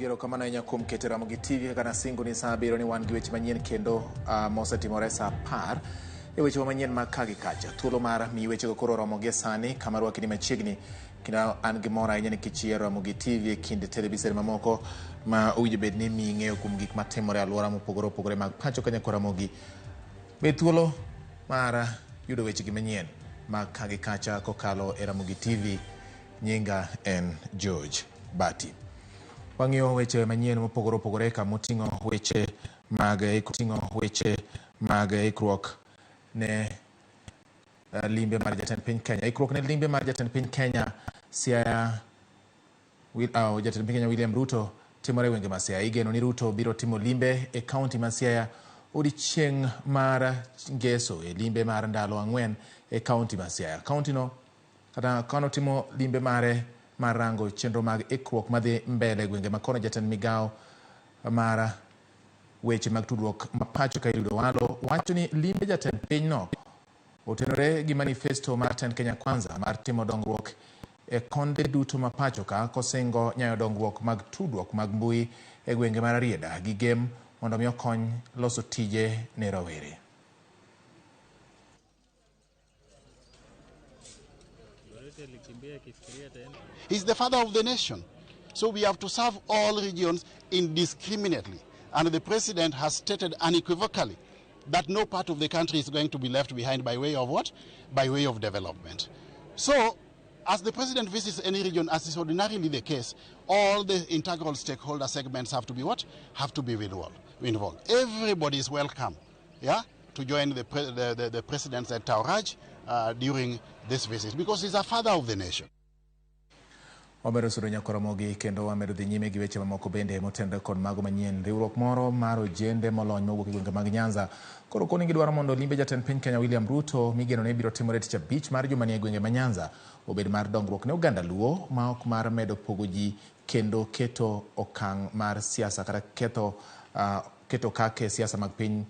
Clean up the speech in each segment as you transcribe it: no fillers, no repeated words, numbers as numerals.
Ramogi erokamano ahinya kuom keto Ramogi TV kaka nasingo ni saa abiriyo ni wan gi weche manyien kendo mosetimore saa 10 e wechewa manyien mag ka gi kacha. Thuolo mar miyi wechego koro oromo gie sani kama rwaki ni machiegni kendo an gi mor ahinya nikech ihero Ramogi TV e kind televisen mamoko ma owinjo bed ni miyi ng'eyo kuom gik matimore e alwora mopogore opogore mag pacho ka nyakwa Ramogi. Bed thuolo mar yudo wechegi manyien mag ka gi kacha kokalo e Ramogi TV. Nyinga en George Bati. Wang'iyo weche manyien mopogore opogore kama oting'o weche mag ting'o weche mag ikruok ne limbe mar jatend piny Kenya. Ikruok ne limbe mar jatend piny Kenya Siaya jatend piny Kenya William Ruto timore e gwenge ma Siaya. Igeno ni Ruto biro timo limbe e kaunti ma Siaya odiechieng' mar ngeso e limbe mar ndalo 4 e kaunti ma Siaya. Kaunti no kata kano timo limbe mare mar rango chenro mag ikruok madhi mbele e gwenge ma kono jatend migao mar weche mag tudruok ma pacho ka Eliud Owalo wacho ni limbe jatend pinyno otenore gi manifesto mar tend Kenya Kwanza mar timo dongruok e konde duto ma pacho ka kosingo nyayo dongruok mag tudruok mag mbui e gwenge mar Rarieda gi Gem mondo mi okony loso tije ne rowere. He's the father of the nation. So we have to serve all regions indiscriminately. And the president has stated unequivocally that no part of the country is going to be left behind by way of what? By way of development. So, as the president visits any region, as is ordinarily the case, all the integral stakeholder segments have to be what? Have to be involved. Everybody is welcome, yeah, to join the president's entourage during this visit, because he's a father of the nation. Wamedo sudo nyaka Ramogi kendo wamedo dhi nyime gi weche mamoko bende motenore kod mago manyien. Riwruok moro mar ojende molony mowuok e gwenge mag Nyanza koro koni gidwaro mondo limbe jatend piny Kenya William Ruto migeno ni biro timore tich abich mar juma ni e gwenge ma Nyanza obed mar dongruok ne oganda Luo ma ok mar medo pogo ji kendo keto okang' mar siasa kata ketho keto kake siasa mag piny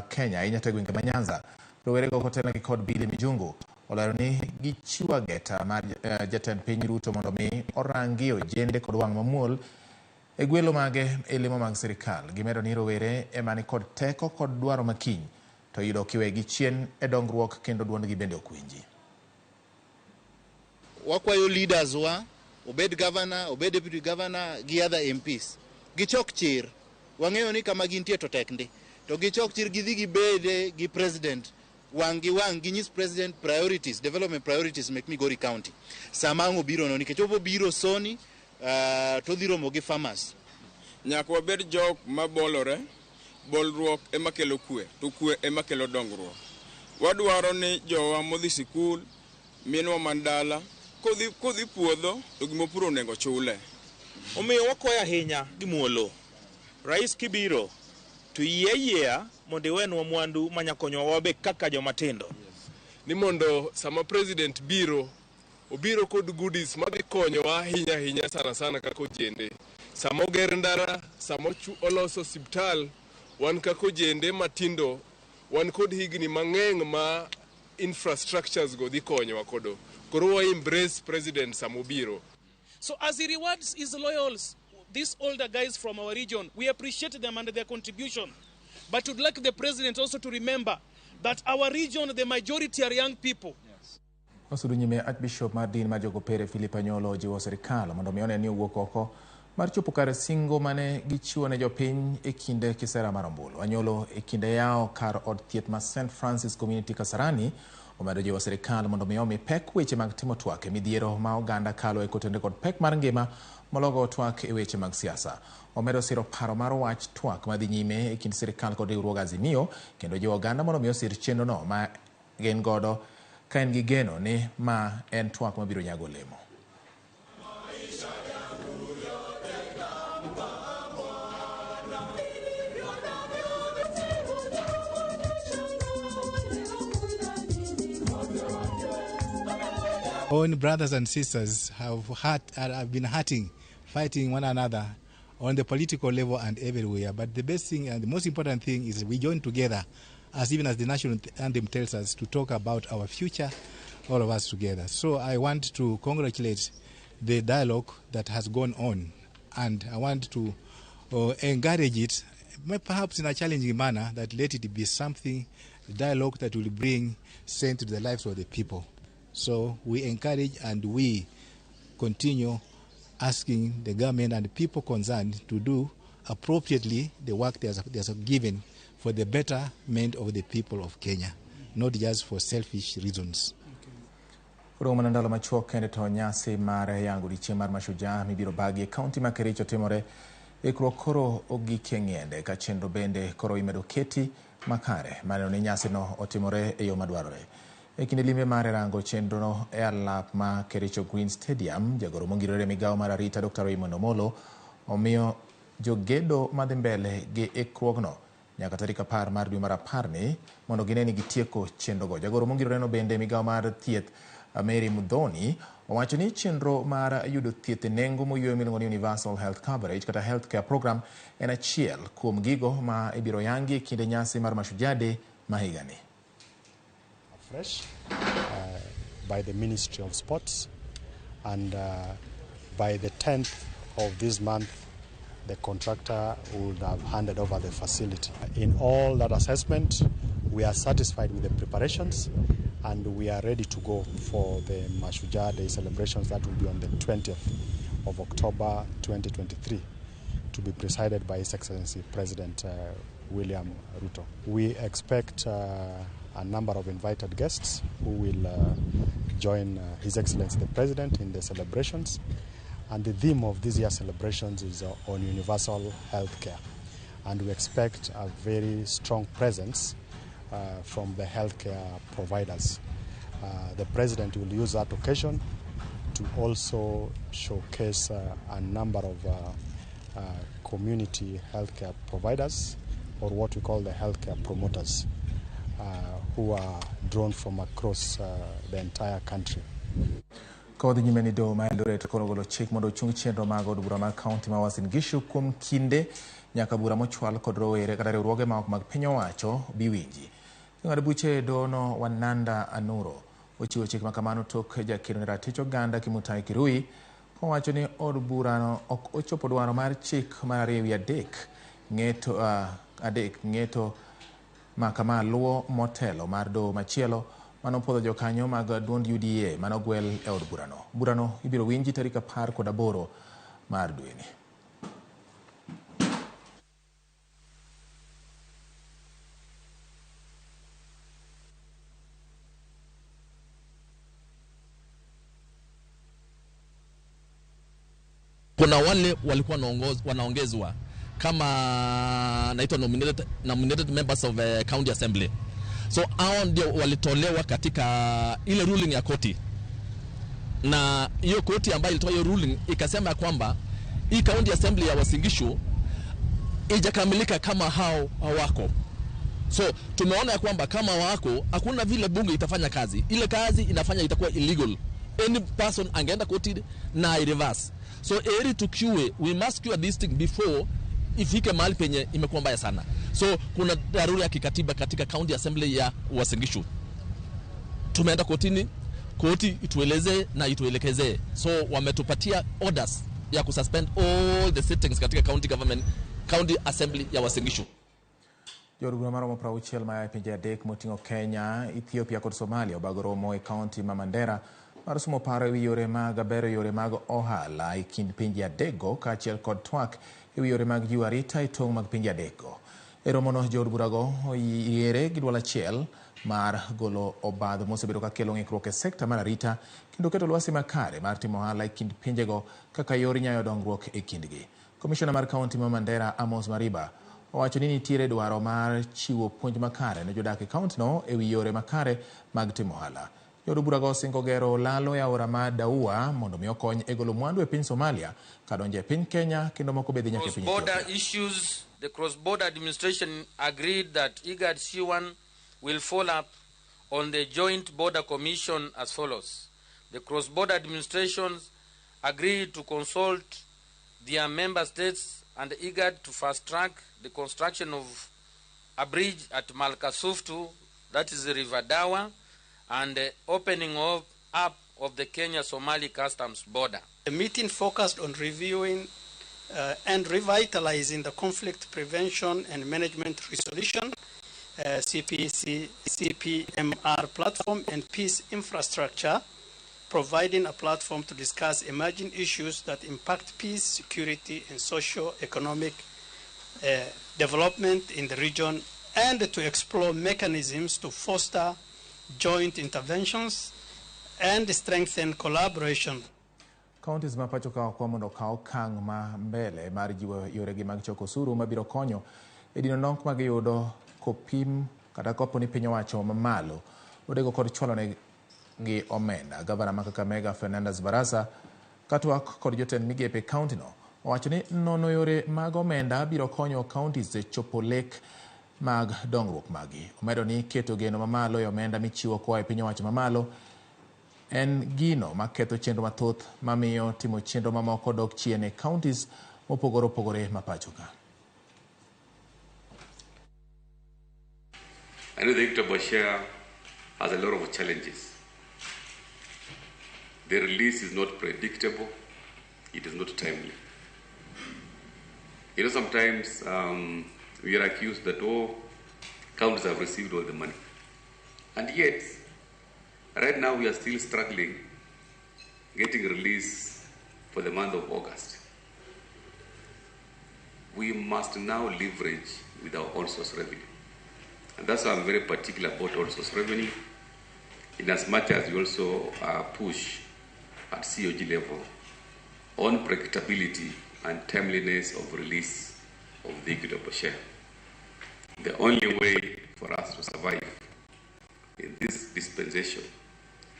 Kenya ahinya to e gwenge ma Nyanza. Rowerego kotelnegi kod Billy Mijungu olero ni gichiwo ageta mar jatend piny Ruto mondo mi orangi ojende kod wang' mamuol e gwelo mage e lemo mag sirikal. Gimedo ni rowere ema ni kod teko kod dwaro makiny to yudo kiwegi chien e dongruok kendo duondgi bende ok winji. Wakwayo leaders wa, obed governor, obed deputy governor gi other MPs. Gichok chir. Wang'eyo ni kama gintie to tek ndi. To gichok chir gidhi gibede gi president wang' gi wang' ginyis president priorities, development priorities mek Migori County. Sama ang' obiro no nikech obo biro soni to dhi romo gi farmers. Nyaka wabed jok mabolore, bolruok ema kelo kwe, to kwe ema kelo dongruok. Wadwaro ni jowa modhi sikul, minwa man dala, kodhi puodho to gimopuro onego chule. Omiyo wakwayo ahinya gi muolo. Rais kibiro to yie ayiea mondo iwenwa mwandu manyakonyowa wabe kaka joma tindo. Ni mondo sama president biro, obiro kod goodies madhi konyowa ahinya ahinya sana sana kaka ojende. Sama oger ndara, sama oloso osiptal, wan kaka ojende matindo, wan kod higni mang'eny ma infrastructures go dhi konyowa kodo. Koro wa embrace president sama obiro. So as he rewards his loyals, these older guys from our region, we appreciate them and their contribution. But would like the president also to remember that our region, the majority are young people. Yes. Osudo nyime Archbishop mar din mar Jokopere Philip Anyolo ojiwo sirikal mondo mi one ni owuok oko mar chopo kar singo mane gichiwo ne jopiny e kinde kisera mar ombulu. Anyolo e kinde yawo kar od thieth ma St Francis Community Kasarani omedo jiwo sirikal mondo mi omi pek weche mag timo twak e midhiero ma oganda kalo e kotenre kod pek mar ngima mologo twak e weche mag siasa. Omedo siro paro mar wach twak madhi nyime e kind sirikal kod riwruog Azimio kendo jiwo oganda mondo mi osir chenro no ma gin godo ka en gi geno ni ma en twak mabiro nyago olemo. Own brothers and sisters have been hurting, fighting one another on the political level and everywhere. But the best thing and the most important thing is we join together, as even as the national anthem tells us, to talk about our future, all of us together. So I want to congratulate the dialogue that has gone on. And I want to encourage it, perhaps in a challenging manner, that let it be something, dialogue that will bring sense to the lives of the people. So we encourage and we continue asking the government and the people concerned to do appropriately the work they are given for the betterment of the people of Kenya, not just for selfish reasons. Koro mana ndalo machuok kende to nyasi mar yango odiechieng' mar Mashujaa mibiro bagi e kaunti ma Kericho timore. Ikruok koro ogik e ng'iende ka chenro bende koro imedo keti makare maneno ni nyasino otimore e yo madwarore. E kinde limbe mare rango chenrono e alap ma Kericho Green Stadium, jagoro mongirore migawo mar arita Dr. Raymond Omolo omiyo jogedo madhi mbele gi ikruogno nyaka tarik 10 mar dwe mar 10 ni mondo gine ni gitieko chenrogo. Jagoro mongiroreno bende migawo mar thieth Mary Muthoni owacho ni chenro mar yudo thieth e nengo moyueyo miluongo ni Universal Health Coverage kata Health Care Program en achiel kuom gigo ma ibiro yangi e kinde nyasi mar Mashujaa Day ma higani. Fresh by the Ministry of Sports, and by the 10th of this month the contractor would have handed over the facility. In all that assessment, we are satisfied with the preparations and we are ready to go for the Mashujaa Day celebrations that will be on the 20th of October 2023, to be presided by His Excellency President William Ruto. We expect a number of invited guests who will join His Excellency the President in the celebrations. And the theme of this year's celebrations is on universal health care. And we expect a very strong presence from the healthcare providers. The President will use that occasion to also showcase a number of community healthcare providers, or what we call the healthcare promoters, who are drawn from across the entire country. Kodhi nyime ni doho ma Eldoret koro ogolo chik mondo ochung chenro mag od bura mar kaunti ma Uasin Gishu kuom kinde nyaka bura mochwal kod rowere kata riwruoge ma ok mag piny owacho bi winji. Jong'ad buche e dohono Wananda Anuro ochiwo chik makamano tok jakeno ne ratich oganda Kimutai Kirui kowacho ni od burano ok ochopo dwaro mar chik mar 2.3 ng'eto 3 ng'eto makama luwo motelo mar doho machielo manopuodho jokanyo mag duond UDA manogwel e od burano. Burano ibiro winji tarik 18 mar dweni. Kuna wale walikuwa wanaongezwa kama naitwa nominated members of county assembly. So hao ndio walitolewa katika ile ruling ya koti. Na hiyo koti ambayo ilitoa hiyo ruling ikasema kwamba hii county assembly ya Uasin Gishu ijakamilika kama hao hawako. So tumeona ya kwamba kama wako hakuna vile bunge itafanya kazi. Ile kazi inafanya itakuwa illegal. Any person angeenda koti na reverse. So eri to cure, we must cure this thing before ifike mahali penye imekuwa mbaya sana. So kuna dharura ya kikatiba katika county assembly ya Uasin Gishu. Tumeenda kotini, koti itueleze na ituelekezee. So wametupatia orders ya kususpend all the sittings katika county government, county assembly ya Uasin Gishu. Jood bura maromo 60 maya e pinje 3 moting'o Kenya, Ethiopia kod Somalia obago romo e kaunti ma Mandera mar somo paro ewi yore mag bero yore mag ohala e kind pinje 3 go kaachiel kod twak ewi yore mag jiwo arita e tong' mag pinje 3 go. E romono jood burago oyiere gi duol achiel mar golo obadho mosebedo kakelo ng'ikruok e sekta mar arita kendo keto lwasi makare mar timo ohala e kind pinjego kaka yor nyayo dongruok e kindgi. Komishona mar kaunti ma Mandera Amos Mariba owacho ni nitiere dwaro mar chiwo puonj makare ne jodak e kauntino ewi yore makare mag timo ohala. Jood burago osingo gero lalo e aora mar Daua mondo mi okony e golo mwandu e piny Somalia kadonjo e piny Kenya kendo moko be dhi nyaka e piny Ethiopia. Issues, the cross-border administration agreed that IGAD C1 will follow up on the Joint Border Commission as follows. The cross-border administrations agreed to consult their member states and IGAD to fast-track the construction of a bridge at Malkasuftu, that is the River Dawa, and the opening up of the Kenya-Somali customs border. The meeting focused on reviewing and revitalizing the Conflict Prevention and Management Resolution, CPMR platform and peace infrastructure, providing a platform to discuss emerging issues that impact peace, security, and socio-economic development in the region, and to explore mechanisms to foster joint interventions and strengthen collaboration. Counties ma pacho ka okwa mondo okaw okang' ma mbele mar jiwo yoregi mag choko osuru mabiro konyo e dino nok magiyudo kopim kata kopo ni piny owacho mamalo odego kod chwalo negi omenda. Gavana ma Kakamega Fernandes Barasa katwak kod jotend migepe e county no owacho ni nono yore mag omenda biro konyo counties e chopo lek mag dongruok magi. Omedo ni keto geno mamalo e omenda michiwo koa e piny owacho mamalo en gino maketho chenro mathoth mamiyo timo chenro mamoko dok chien e counties mopogore opogore ma pacho ka. I know the equitable share has a lot of challenges. The release is not predictable. It is not timely. You know, sometimes we are accused that all counties have received all the money. And yet, right now we are still struggling getting release for the month of August. We must now leverage with our own source revenue. And that's why I'm very particular about own source revenue, in as much as we also push at COG level on predictability and timeliness of release of the equitable share. The only way for us to survive in this dispensation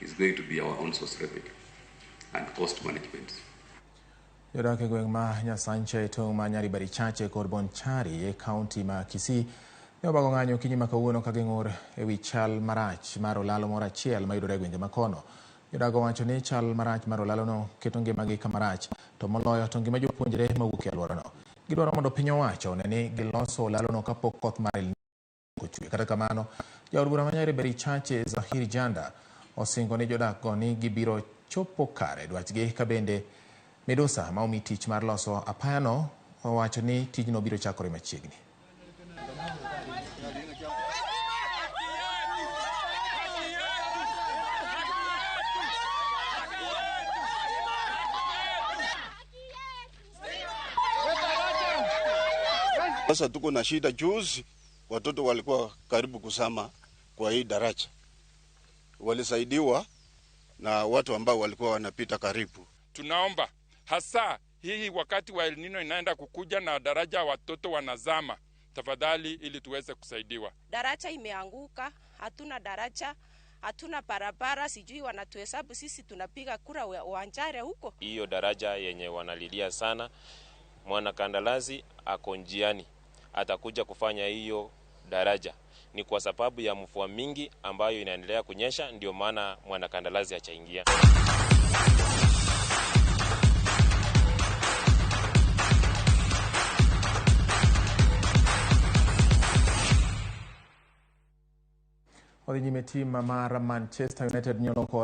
is going to be our own source revenue and cost management. Jodak e gweng' ma Nyasanche e tong' ma Nyaribari Chache kod Bonchari e kaunti ma Kisii ne obago ng'anyo okinyi ma kawuono ka ging'ur ewi chal marach mar olalo moro achiel mayudore e gwenge ma kono. Jodak owacho ni chal marach mar olalono keto ngimagi kama rach, to moloyo to ngima jopuonjre mawuok e alworano. Gidwaro mondo piny owacho one ni giloso olalono kapok koth mar El Nino ochwe. Kata kamano, jaod bura ma Nyaribari Chache Zahir Janda osingo ni jodak go ni gibiro chopo kare dwachgi, ka bende Midusa ma omi tich mar loso apayano owacho ni tijno biro chakore machiegni. Sasa tuko na shida. Juzi watoto walikuwa karibu kusama kwa hii daraja, walisaidiwa na watu ambao walikuwa wanapita karibu. Tunaomba hasa hii wakati wa El Nino inaenda kukuja na daraja watoto wanazama, tafadhali ili tuweze kusaidiwa. Daraja imeanguka, hatuna daraja, hatuna barabara, sijui wanatuhesabu sisi tunapiga kura uwanjare huko. Hiyo daraja yenye wanalilia sana, mwanakandarasi ako njiani, atakuja kufanya hiyo daraja. Ni kwa sababu ya mvua mingi ambayo inaendelea kunyesha, ndio maana mwanakandarasi hajaingia. Odhi nyime tim mar Manchester United nyono kod